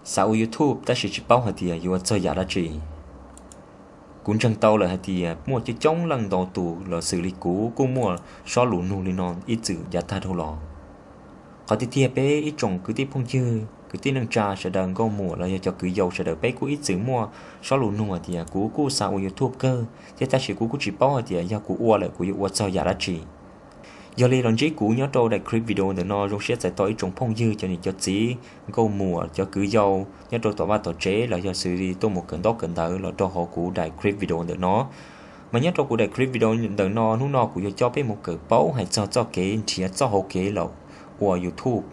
Xav ua YouTube tab sis tsis paub hais tias yuav ua txog yam dab tsi. Kuv ntseeg tau lawm hais tias muaj coob coob leej ntau tus los xws li kuv kuj muaj sob lus nug li no ib txwm yav tag dhau los. Qhov tiag tiag peb ib tsoom kwv tij phooj ywg, kwv tij neej tsa sawv daws, nkauj muam los yog cov kwv yau sawv daws, peb kuj ib txwm muaj sob lus nug hais tias kuv kuj xav ua YouTube kawg thiab tab sis kuv kuj tsis paub hais tias yog kuv ua lawm kuv yuav ua txog yam dab tsi. Yog li los ntsib kuv nyob rau daim clip video ntawm no, zoo siab txais tos ib tsoom phooj ywg, cov niam cov txiv, nkauj muam, cov kwv yau nyob rau tom vaj tom tsev los yog xws li tuaj mus kawm ntaub kawm ntawv los rau hauv kuv daim clip video ntawm no. Mas nyob rau kuv daim clip video ntawm no, hnub no kuv yuav coj peb mus kawm paub hais txog txoj kev nrhiav txoj hauv kev los ua YouTube.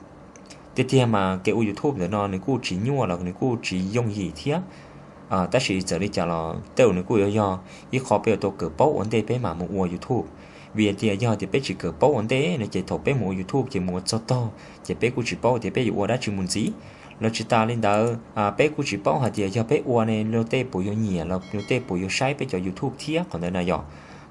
Tiag tiag mas kev ua YouTube ntawm no nws kuj tsis nyuaj los nws kuj tsis yooj yim thiab. Tab sis txawm li cas los tej zaum nws kuj yuav yog ib qho peb yuav tau kawm paub ua ntej peb mam mus ua YouTube. Vim hais tias yog tias peb tsis kawm paub ua ntej no ces thaum peb mus ua YouTube ces mus ua txog tog ces peb kuj tsis paub tias peb yuav ua dab tsi mus ntxiv. Los tsis tas li ntawd peb kuj tsis paub hais tias yog peb ua ne luag tej puas yuav nyiam los luag tej puas yuav saib peb cov YouTube thiab qhov ntawd na yom.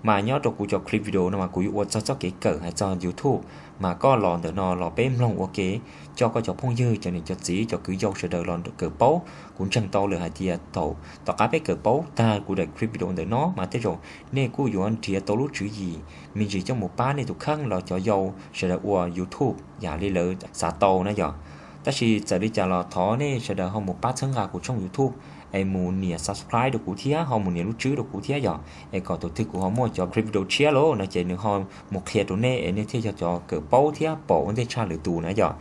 Mas nyob rau kuv cov clip video no mas kuv yuav ua txog txoj kev kawm hais txog YouTube. Mas koj los ntawm no los peb mloog ua ke, coj koj cov phooj ywg, cov niam cov txiv, cov kwv yau sawv daws los kawm paub. Kuv ntseeg tau lawm hais tias thaum tom qab peb kawm paub tag kuv daim clip video ntawm no mas tej zaum nej kuj yuav nrhiav tau lub tswv yim me ntsis coj mus pab nej tus kheej los cov yau sawv daws ua YouTube yam li lawv xav tau na yom. Tab sis txawm li cas los thov nej sawv daws ho mus pab txhawb nqa kuv tshooj YouTube es mus nias subscribe rau kuv thiab ho mus nias lub tswb rau kuv thiab yom, es kom thaum twg kuv ho muaj cov clip video tshiab lawm no ces nws ho mus qhia rau nej es nej thiaj yog cov kawm paub thiab pom ua ntej tshaj lwm tus na yom.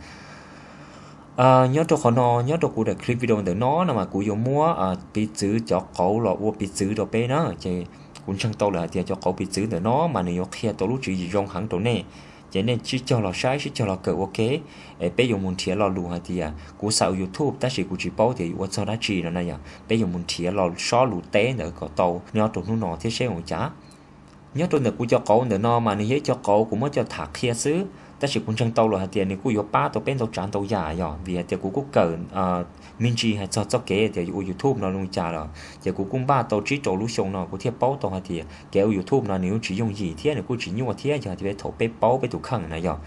Nyob rau qhov no, nyob rau kuv daim clip video ntawm no no mas kuv yuav muab piv txwv cov qauv los ua piv txwv rau peb na. Ces kuv ntseeg tau lawm hais tias cov qauv piv txwv ntawm no mas nws yuav qhia tau lub tswv yim zoo heev rau nej. Ces nej sib cog los saib, sib cog los kawm ua ke, es peb yuav mus nrhiav lo lus hais tias kuv xav ua YouTube tab sis kuv tsis paub tias yuav ua txog dab tsi no na yom. Peb yuav mus nrhiav lo sob lus teb ntawd kom tau nyob rau hnub no thiab seb ua cas. Nyob rau ntawm kuv cov qauv ntawm no mas nws yog ib co qauv kuv muab coj tham qhia xwb, tab sis kuv ntseeg tau lawm hais tias nws kuj yuav pab tau peb ntau tsav ntau yam yom, vim hais tias kuv kuj kawm me ntsis hais txog txoj kev tias yuav ua YouTube no zoo li cas lawm, ces kuv kuj npaj tau tsib rau lub xyoo no kuv thiaj paub tau hais tias kev ua YouTube no nws kuj tsis yooj yim thiab nws kuj tsis nyuaj thiab yog tias peb thaum peb paub peb tus kheej na yom.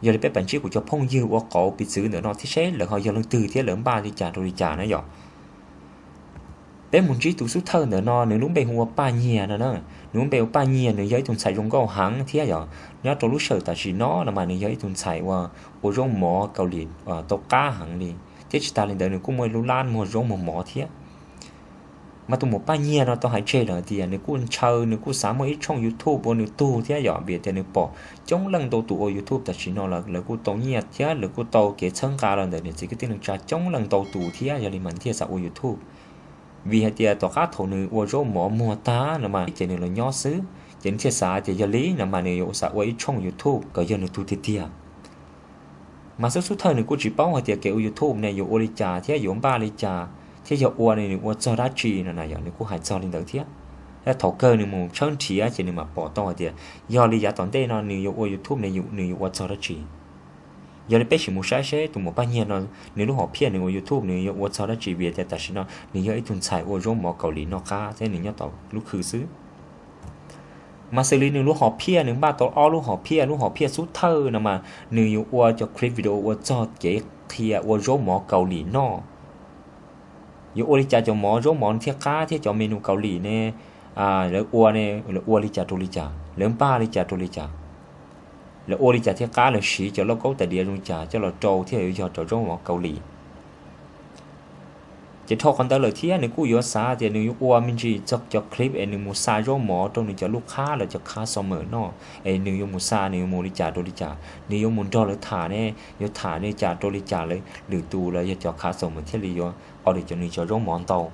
Yog li peb pab ntsib kuv cov phooj ywg ua qauv piv txwv ntawm no thiab seb lawv ho yog leej twg thiab lawv npaj li cas rau li cas na yom. Peb mus ntsib tus xub thawj ntawm no, nws lub npe hu ua Paj Nyiag no na. Nws lub npe hu ua Paj Nyiag, nws yog ib tug ntxhais zoo nkauj heev thiab yom. Nyob rau lub sij hawm tam sim no no mas nws yog ib tug ntxhais uas ua zaub mov Kaus Lim tau qab heev li, thiab tsis tas li ntawd nws kuj muaj ib lub lab muag zaub muag mov thiab. Mas tus muam Paj Nyiag no tau hais tseg lawm tias nws kuj ntshaw, nws kuj xav muaj ib tshooj YouTube ua nws tug thiab yom, vim tias nws pom coob leej ntau tus ua YouTube tam sim no lawv kuj tau nyiaj thiab lawv kuj tau kev txhawb nqa los ntawm niam txiv kwv tij neej tsa coob leej ntau tus thiab, yog li mas nws thiaj xav ua YouTube. Vim hais tias tom qab thaum nws ua zaub mov muag tag no mas ces nws los nyob xwb, ces nws thiaj xav tias yog li no mas nws yuav xav ua ib tshooj YouTube kom yog nws tug tiag tiag. Mas xub xub thawj nws kuj tsis paub hais tias kev ua YouTube ne yuav ua li cas thiab yuav npaj li cas, thiab yog ua ne nws ua txog dab tsi no na yom, nws kuj hais txog li ntawd thiab. Thaum kawg nws mus tshawb nrhiav ces nws mam pom tau hais tias yog li yav tom ntej no nws yuav ua YouTube ne nws yuav ua txog dab tsi. Yog li peb sim mus saib seb tus muam Paj Nyiag no nws lub hom phiaj nws ua YouTube nws yuav ua txog dab tsi, vim tias tam sim no nws yog ib tug ntxhais ua zaub mov Kaus Lim noj qab thiab nws nyob tom lub khw xwb. Mas xws li nws lub hom phiaj, nws npaj tau ob lub hom phiaj, lub hom phiaj xub thawj no mas nws yuav ua cov clip video ua txog kev qhia ua zaub mov Kaus Lim noj. Yuav ua li cas cov mov, zaub mov thiaj qab thiab cov menu Kaus Lim ne lawv ua ne, lawv ua li cas rau li cas, lawv npaj li cas rau li cas, lawv ua li cas thiaj qab, lawv siv cov lauj kaub tais diav zoo li cas coj los rau thiaj yuav yog cov zaub mov Kaus Lim. Ces dhau qhov ntawd lawm thiab nws kuj yuav xav tias nws yuav ua me ntsis txog cov clip es nws mus xa zaub mov rau nws cov lub qhab los cov customer noj, es nws yuav mus xa nws yuav mus li cas rau li cas, nws yuav mus nrog lawv tham ne, yuav tham li cas rau li cas lawv lwm tus los yog cov customer thiaj li yuav order cov nws cov zaub mov ntau.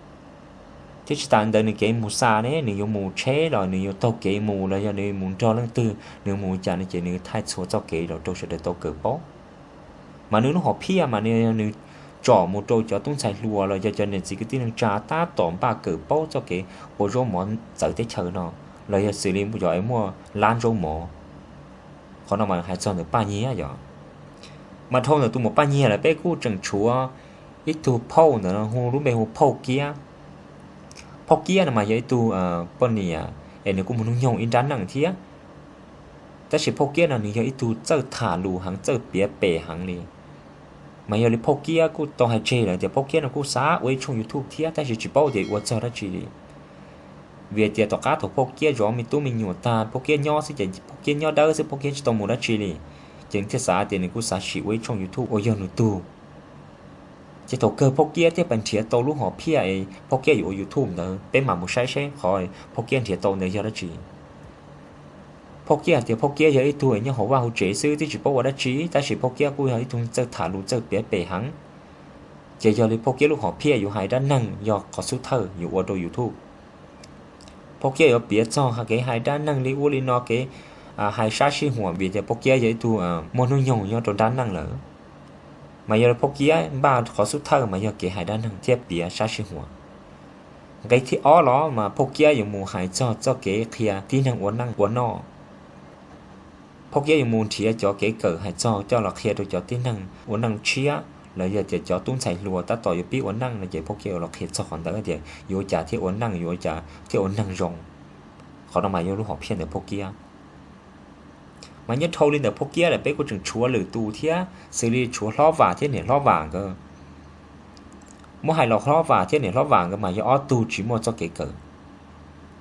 Thiab tsis tas ntawd nws kev mus xa ne nws yuav mus tsheb los nws yuav taug kev mus los yog nws mus nrog leej twg nws mus li cas no ces nws thaij txhua txoj kev los rau sawv daws tau kawm paub. Mas nws lub hom phiaj mas nws yog nws tsom mus rau cov tub ntxhais hluas los yog cov niam txiv kwv tij neej tsa tab tom npaj kawm paub txoj kev ua zaub mov txawv teb chaws no, los yog xws li cov es muaj lab zaub mov. Qhov no mas hais txog ntawm Paj Nyiag yom. Mas dhau ntawm tus muam Paj Nyiag lawm peb kuj tseem tshuav ib tug phauj ntawm no hu lub npe hu Phauj Kiab. Phauj Kiab no mas yog ib tug poj niam es nws kuj muaj hnub nyoog ib nrab neej thiab. Tab sis Phauj Kiab no nws yog ib tug txawj tham lus heev, txawj piav pem heev li. Mas yog li Phauj Kiab kuj tau hais tseg lawm tias Phauj Kiab no kuj xav ua ib tshooj YouTube thiab tab sis tsis paub tias ua txog dab tsi li. Vim tias tom qab thaum Phauj Kiab zov me tub me nyuam tag, Phauj Kiab nyob xwb ces Phauj Kiab nyob dawb xwb, Phauj Kiab tsis tau mus dab tsi li. Ces nws thiaj xav tias nws kuj xav sim ua ib tshooj YouTube uas yog nws tug. Ces thaum kawg Phauj Kiab thiaj pais nrhiav tau lub hom phiaj es Phauj Kiab yuav ua YouTube ntawd, peb mam mus saib seb qhov Phauj Kiab nrhiav tau ntawd yog dab tsi. Phauj Kiab hais tias Phauj Kiab yog ib tug nyob hauv vaj hauv tsev xwb twb tsis paub ua dab tsi, tab sis Phauj Kiab kuj yog ib tug txawj tham lus txawj piav pem heev. Ces yog li Phauj Kiab lub hom phiaj yuav hais dab neeg yog qhov xub thawj yuav ua rau YouTube. Phauj Kiab yuav piav txog kev hais dab neeg li ub li no, kev hais sab sij huam, vim tias Phauj Kiab yog ib tug muaj hnub nyoog nyob rau dab neeg lawm. Mas yog li Phauj Kiab npaj qhov xub thawj mas yog kev hais dab neeg thiab piav sab sij huam. Nqe thib ob los mas Phauj Kiab yuav mus hais txog txoj kev qhia tib neeg ua neej ua noj. Phauj Kiab yuav mus nrhiav cov kev kawm hais txog coj los qhia rau cov tib neeg ua neej tshiab los yog tias cov tub ntxhais hluas tab tom yuav pib ua neej no ces Phauj Kiab yuav los qhia txog qhov ntawd tias yuav ua cas thiaj ua neej, yuav ua cas thiaj ua neeg zoo. Qhov no mas yog lub hom phiaj ntawm Phauj Kiab. Mas nyob dhau li ntawm Phauj Kiab lawm peb kuj tseem tshuav lwm tus thiab, xws li tshuav Hlob Vam thiab niam Hlob Vam nkawd. Muab hais los Hlob Vam thiab niam Hlob Vam nkawd mas yog ob tug tsis muaj txoj kev kawm.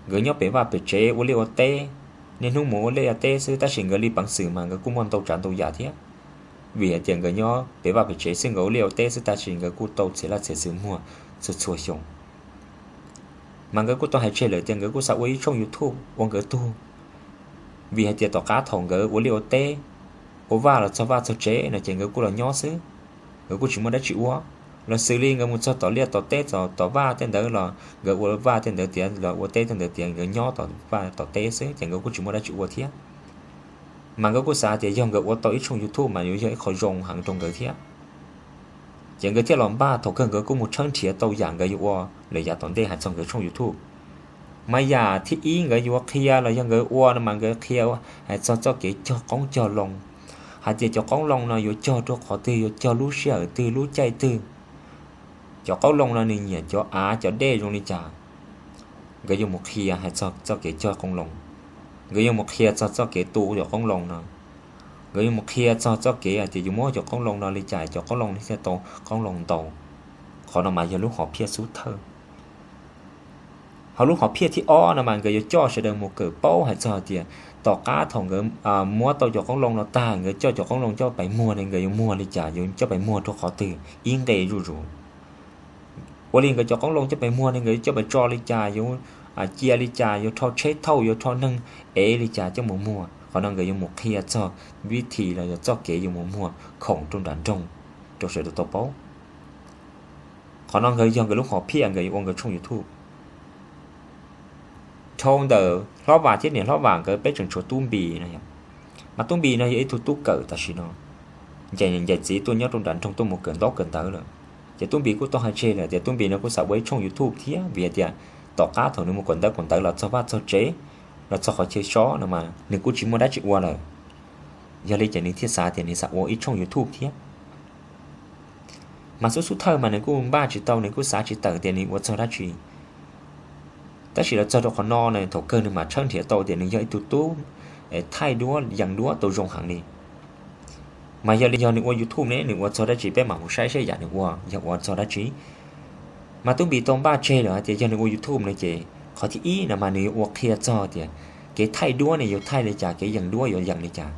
Nkawd nyob pem vaj pem tsev ua liaj ua teb, niaj hnub mus ua liaj ua teb xwb, tab sis nkawd li peev xwm mas nkawd kuj muaj ntau tsav ntau yam thiab. Vim hais tias nkawd nyob pem vaj pem tsev xwb, nkawd ua liaj ua teb xwb, tab sis nkawd kuj tau txhiam laj txhiam xwm muag txhua txhua xyoo. Mas nkawd kuj tau hais tseg lawm tias nkawd kuj xav ua ib tshooj YouTube ua nkawd tug, vim hais tias tom qab thaum nkawd ua liaj ua teb, ua vaj los txog vaj txog tsev no ces nkawd kuj los nyob xwb, nkawd kuj tsis muaj dab tsi ua. Los xws li nkawd mus txog tom liaj tom teb, tom vaj tej ntawd los nkawd ua vaj tej ntawd tiav, los ua teb tej ntawd tiav, nkawd nyob tom vaj tom teb xwb ces nkawd kuj tsis muaj dab tsi ua thiab. Mas nkawd kuj xav tias yog nkawd ua tau ib tshooj YouTube mas yuav yog ib qho zoo heev rau nkawd thiab. Ces nkawd thiaj los npaj, thaum kawg nkawd kuj mus tshawb nrhiav tau yam nkawd yuav ua lawm yav tom ntej hais txog nkawd tshooj YouTube. Mas yam thib ib nkawd yuav qhia los yog nkawd ua no mas nkawd qhia hais txog txoj kev cog qoob cog loo, hais tias cov qoob loo no yuav cog rau qhov twg, yuav cog lub sij hawm twg, lub caij twg, cov qoob loo no nws nyiam cov av cov dej zoo li cas. Nkawd yuav mus qhia hais txog txoj kev cog qoob loo, nkawd yuav mus qhia txog txoj kev tu cov qoob loo no, nkawd yuav mus qhia txog txoj kev hais tias yus muab cov qoob loo no li cas cov qoob loo thiaj tau qoob loo ntau. Qhov no mas yog lub hom phiaj xub thawj. Ho lub hom phiaj thib ob no mas nkawd yuav coj sawv daws mus kawm paub hais txog tias tom qab thaum nkawd muab tau cov qoob loo no tag, nkawd coj cov qoob loo coj pais muag ne nkawd yuav muag li cas, yuav coj pais muag rau qhov twg ib nqe zuj zus. Ua li nkawd cov qoob loo coj pais muag ne nkawd yuav coj pais tso li cas, yuav cia li cas, yuav rho tsheb thauj, yuav rho neeg ev li cas coj mus muag. Qhov no nkawd yuav mus qhia txog vib thi los yog txoj kev yuav mus muag khoom rau nram nroog rau sawv daws tau paub. Qhov no nkawd yog nkawd lub hom phiaj nkawd yuav ua nkawd tshooj YouTube. Dhau ntawm Hlob Vam thiab niam Hlob Vam nkawd peb tseem tshuav Tub Npis no. Mas Tub Npis no yog ib tug tub kawm tam sim no ncaim niam ncaim txiv tuaj nyob rau nram nroog tuaj mus kawm ntaub kawm ntawv lawm. Ces Tub Npis kuj tau hais tseg lawm tias Tub Npis no kuj xav ua ib tshooj YouTube thiab, vim hais tias tom qab thaum nws mus kawm ntaub kawm ntawv los txog vaj txog tsev, los txog qhov chaw so no mas nws kuj tsis muaj dab tsi ua lawm. Yog li ces nws thiaj xav tias nws xav ua ib tshooj YouTube thiab. Mas xub xub thawj mas nws kuj npaj tsis tau, nws kuj xav tsis tawm tias nws ua txog dab tsi. Tab sis los txog rau qhov no na thaum kawg nws mam tshawb nrhiav tau tias nws yog ib tug tub thaij duab yees duab tau zoo heev li. Mas yog li yog nws ua YouTube ne nws ua txog dab tsi, peb mam mus saib saib yam nws ua yog ua txog dab tsi. Mas Tub Npis tau npaj tseg lawm hais tias yog nws ua YouTube no ces qhov thib ib no mas nws yuav ua qhia txog tias kev thaij duab ne yuav thaij li cas, kev yees duab yuav yees li cas,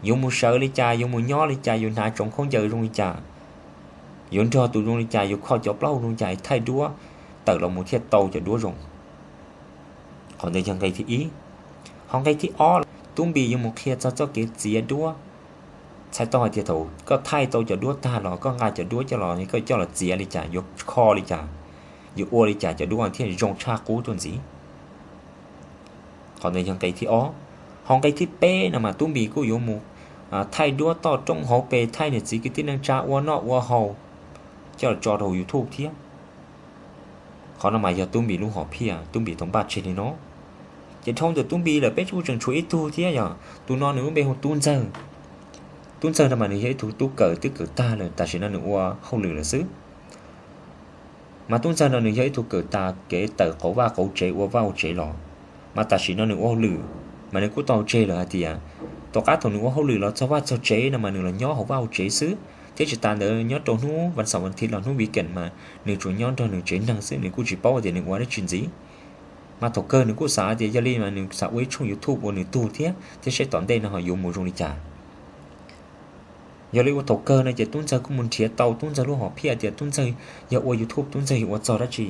yuav mus sawv li cas, yuav mus nyob li cas, yuav hnav tsoov khaub ncaws zoo li cas, yuav nrog tus zoo li cas, yuav kho cov plaub hau zoo li cas thaij duab tawm los mus thiaj tau cov duab zoo. Qhov ntawd yog nqe thib ib. Ho nqe thib ob, Tub Npis yuav mus qhia txog txoj kev txiav duab. Txhais tau hais tias thaum koj thaij tau cov duab tag los koj nqa cov duab coj los, koj coj los txiav li cas, yuav kho li cas, yuav ua li cas cov duab thiaj zoo tshaj qub tuaj ntxiv. Qhov ntawd yog nqe thib ob. Ho nqe thib peb no mas Tub Npis kuj yuav mus thaij duab toj roob hauv pes, thaij niam txiv kwv tij neej tsa ua noj ua haus coj los tso rau YouTube thiab. Qhov no mas yog Tub Npis lub hom phiaj, Tub Npis tau npaj tseg li no. Ces dhau ntawm Tub Npis lawm peb kuj tseem tshuav ib tug thiab, yog tus no nws lub npe hu Tub Ntxawg. Tub Ntxawg no mas nws yog ib tug tub kawm twb kawm tag lawm, tam sim no nws ua hauj lwm lawm xwb. Mas Tub Ntxawg no nws yog ib tug kawm tas kev tawm qauv vaj qauv tsev, ua vaj ua tsev los, mas tam sim no nws ua hauj lwm. Mas nws kuj tau tseg lawm hais tias tom qab thaum nws ua hauj lwm los txog vaj txog tsev no mas nws los nyob hauv vaj hauv tsev xwb, Thiab tsis tas ntawd nyob rau hnub vas xaum vas thiv los hnub weekend mas nws tsuas nyob nrog nws tsev neeg xwb, nws kuj tsis paub tias nws ua dab tsi ntxiv. Mas thaum kawg nws kuj xav tias yog li mas nws xav ua ib tshooj YouTube ua nws tug thiab, thiab saib tom ntej no ho yuav mus zoo li cas. Yog li ua thaum kawg no ces Tub Ntxawg kuj mus nrhiav tau Tub Ntxawg lub hom phiaj tias Tub Ntxawg yog ua YouTube Tub Ntxawg yuav ua txog dab tsi.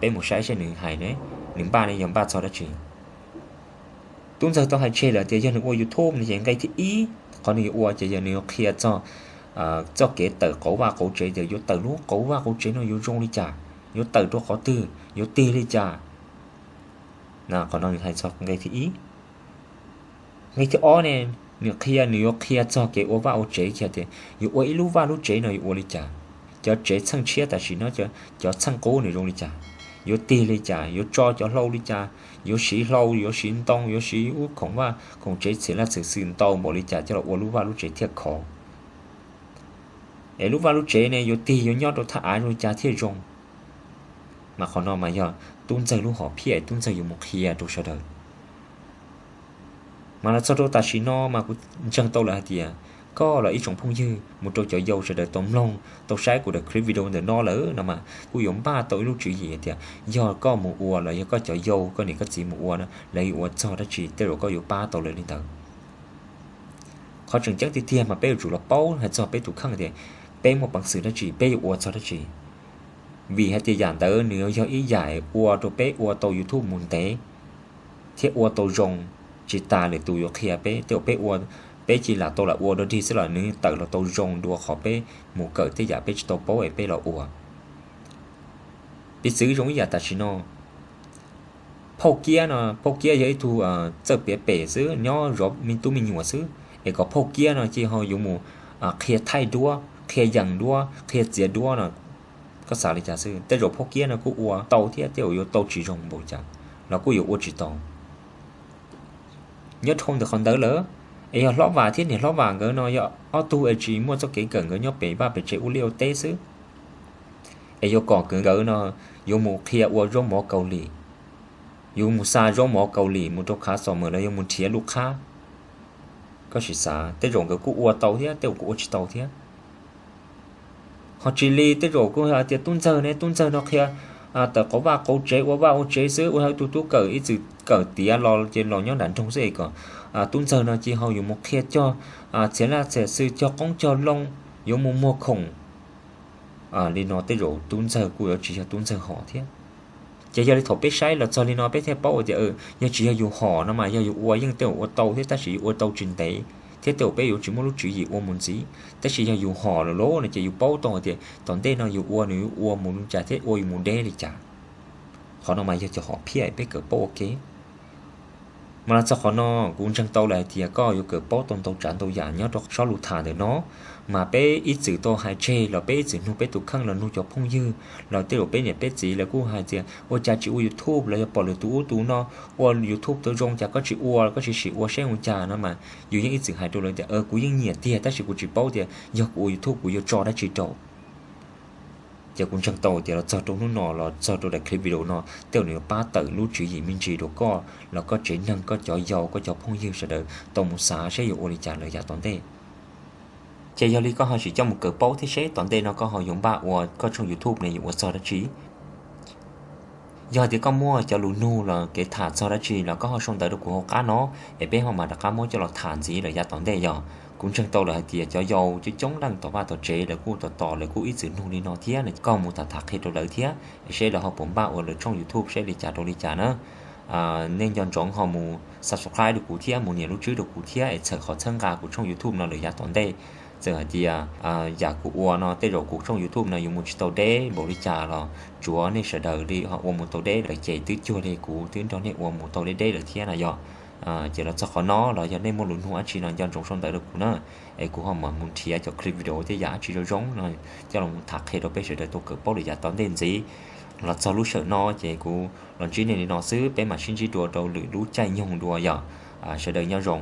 Peb mus saib saib nws hais ne, nws npaj ne yog npaj txog dab tsi. Tub Ntxawg tau hais tseg lawm tias yog nws ua YouTube no ces nqe thib ib qhov nws yuav ua ces yog nws yuav qhia txog txoj kev tawm qauv vaj qauv tsev, tias yuav tawm lub qauv vaj qauv tsev no yuav zoo li cas, yuav tawm rau qhov twg, yuav tig li cas. Qhov no nws hais txog nqe thib ib. Nqe thib ob ne, nws qhia, nws yuav qhia txog kev ua vaj ua tsev kiag tias yuav ua ib lub vaj lub tsev no yuav ua li cas, cov tsev txheej tshiab tam sim no, cov txheej qub nws zoo li cas, yuav tig li cas, yuav tso cov hlau li cas, yuav siv hlau, yuav siv ntoo, yuav siv ub khoom vaj khoom tsev txhia laj txhia xwm ntau npaum li cas coj los ua lub vaj lub tsev thiaj khov. Es lub vaj lub tsev ne yuav tig yuav nyob rau thaj av zoo li cas thiaj zoo. Mas qhov no mas yog Tub Ntxawg lub hom phiaj es Tub Ntxawg yuav mus qhia rau sawv daws. Mas los txog rau tam sim no mas kuv ntseeg tau lawm hais tias koj los ib tsoom phooj ywg mus rau cov yau sawv daws tau mloog tau saib kuv daim clip video ntawm no lawm no mas kuj yuav npaj tau ib lub tswv yim tias yog koj mus ua los yog koj cov yau koj niam koj txiv mus ua na lawv yuav ua txog dab tsi, tej zaum koj yuav pab tau lawv li ntawd. Qhov tseem ceeb tiag tiag mas peb yuav tsum los paub hais txog peb tus kheej tias peb muaj peev xwm dab tsi, peb yuav ua txog dab tsi. Vim hais tias yam ntawd nws yog ib yam ua rau peb ua tau YouTube mus ntev thiab ua tau zoo. Tsis tas lwm tus yuav qhia peb, tej zaum peb ua, peb cia lam tau lam ua dog dig xwb los nws tawm los tau zoo dua qhov peb mus kawm tej yam peb tsis tau paub es peb los ua. Piv txwv zoo ib yam tam sim no, phauj Kiab no, phauj Kiab yog ib tug txawj piav pem xwb, nyob zov me tub me nyuam xwb, es kom phauj Kiab no cia ho yuav mus qhia thaij duab, qhia yees duab, qhia txiav duab no, koj xav li cas xwb? Tej zaum phauj Kiab no kuj ua tau thiab tej zaum yuav tau tsis zoo npaum cas los kuj yuav ua tsis tau. Nyob dhau ntawm qhov ntawd lawm, es yog Hlob Vam thiab niam Hlob Vam nkawd no yog ob tug es tsis muaj txoj kev kawm, nkawd nyob pem vaj pem tsev ua liaj ua teb xwb. Es yuav kom nkawd no yuav mus qhia ua zaub mov Kaus Lim, yuav mus xa zaub mov Kaus Lim mus rau khav xom mem los yuav mus nrhiav lub qhab. Koj sim xav, tej zaum nkawd kuj ua tau thiab tej zaum kuj ua tsis tau thiab. Ho tsis li, tej zaum kuj hais tias Tub Ntxawg ne, Tub Ntxawg no qhia tawm qauv vaj qauv tsev, ua vaj ua tsev xwb, ua ib tug tub kawm ib txwm kawm tiav los ces los nyob nram nroog xwb es kom Tub Ntxawg no cia ho yuav mus qhia cog txhia laj txhia xwm, cog qoob cog loo, yuav mus muag khoom. Li no tej zaum Tub Ntxawg kuj yuav tsis yog Tub Ntxawg hom thiab. Ces yog li thaum peb saib los txog li no peb thiaj paub tias yog tsis yog yus hom no mas yog yus ua yeej tej zaum ua tau thiab tab sis yus ua tau tsis ntev thiab tej zaum peb yuav tsis muaj lub tswv yim ua mus ntxiv. Tab sis yog yus hom lawm lauj no ces yus paub tau hais tias tom ntej no yus ua nws yuav ua mus li cas thiab ua yus mus deb li cas. Qhov no mas yog cov hom phiaj peb kawm paub ua ke. Mas los txog qhov no kuv ntseeg tau lawm hais tias koj yuav kawm paub tau ntau tsav ntau yam nyob rau sob lus tham ntawm no. Mas peb ib txwm tau hais tseg los peb ib txwm nug peb tus kheej los nug cov phooj ywg los tej zaum peb niam peb txiv lawv kuj hais tias ua cas tsis ua YouTube los yog pom lwm tus ub tus no ua YouTube tau zoo cas koj tsis ua, koj tsis sim ua saib ua cas no mas yus yeej ib txwm hais rau lawv tias kuv yeej nyiam tiag tab sis kuv tsis paub tias yog kuv ua YouTube kuv yuav tso dab tsi rau. Ces kuv ntseeg tau tias los txog rau hnub no los txog rau daim clip video no tej zaum nws yuav pab tawm lub tswv yim me ntsis rau koj los koj tsev neeg, koj cov yau, koj cov phooj ywg sawv daws tau mus xav saib yuav ua li cas lawm yav tom ntej. Ces yog li koj ho sim coj mus kawm paub thiab seb tom ntej no koj ho yuav npaj ua koj tshooj YouTube ne yuav ua txog dab tsi. Yog tias koj muaj cov lus nug los kev tham txog dab tsi los koj ho sau ntawv rau kuv hauv qab no, es peb ho mam rov qab muab coj los tham ntxiv lawm yav tom ntej. Yog kuv ntseeg tau lawm hais tias cov yau coob coob leej tom vaj tom tsev lawv kuj tos tos lawv kuj ib txwm nug li no thiab, koj mus tham tham qhia rau lawv thiab es seb lawv ho puas npaj ua lawv tshooj YouTube seb li cas rau li cas na. Nej nco ntsoov ho mus subscribe rau kuv thiab mus nias lub tswb rau kuv thiab es txhawm qhov txhawb nqa kuv tshooj YouTube no lawm yav tom ntej. Txawm hais tias yam kuv ua no tej zaum kuv tshooj YouTube no yuav mus tsis tau deb npaum li cas los tsuav nej sawv daws li ho ua mus tau deb lawm ces twb cuag li kuv twb nrog nej ua mus tau deb deb lawm thiab na yog. Ces los txog qhov no los yog nej muaj lus nug dab tsi no nco ntsoov sau ntawv rau kuv na, es kuv ho mam mus nrhiav cov clip video thiab yam dab tsi zoo zoo no coj los tham qhia rau peb sawv daws tau kawm paub lawm yav tom ntej ntxiv. Los txog lub sij hawm no ces kuv los ntsib nej li no xwb, peb mam sib ntsib dua rau lwm lub caij nyoog dua yog. Sawv daws nyob zoo.